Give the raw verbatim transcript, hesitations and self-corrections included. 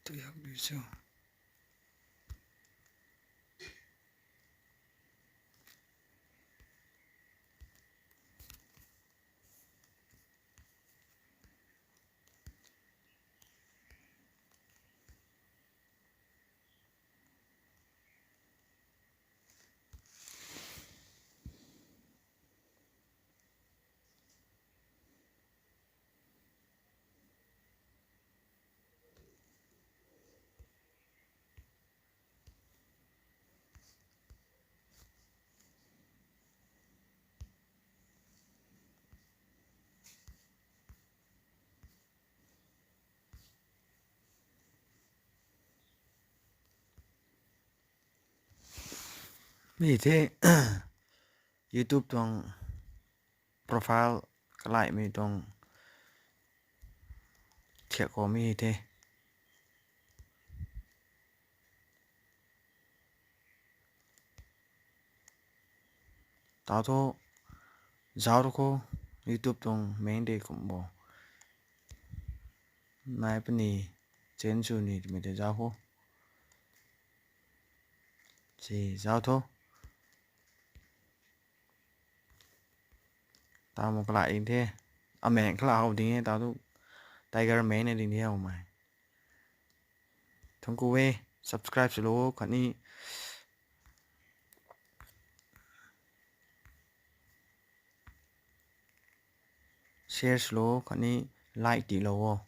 Tui hak bi cho. Mi the YouTube tuang profile kalaimei tuang thiak khou mi the. Tau thu zauc tu khou YouTube tuang maeng de kum bo. Nai puni change sw ni twmei tei zauc khou. Si zauc thu. Tau mu kalai ding the. Amaeng kala how ding e, tau tu tiger maeng na ding the how mei. Thangc ku e, subscribe swlou khatni share swlou khatni like tiilou o.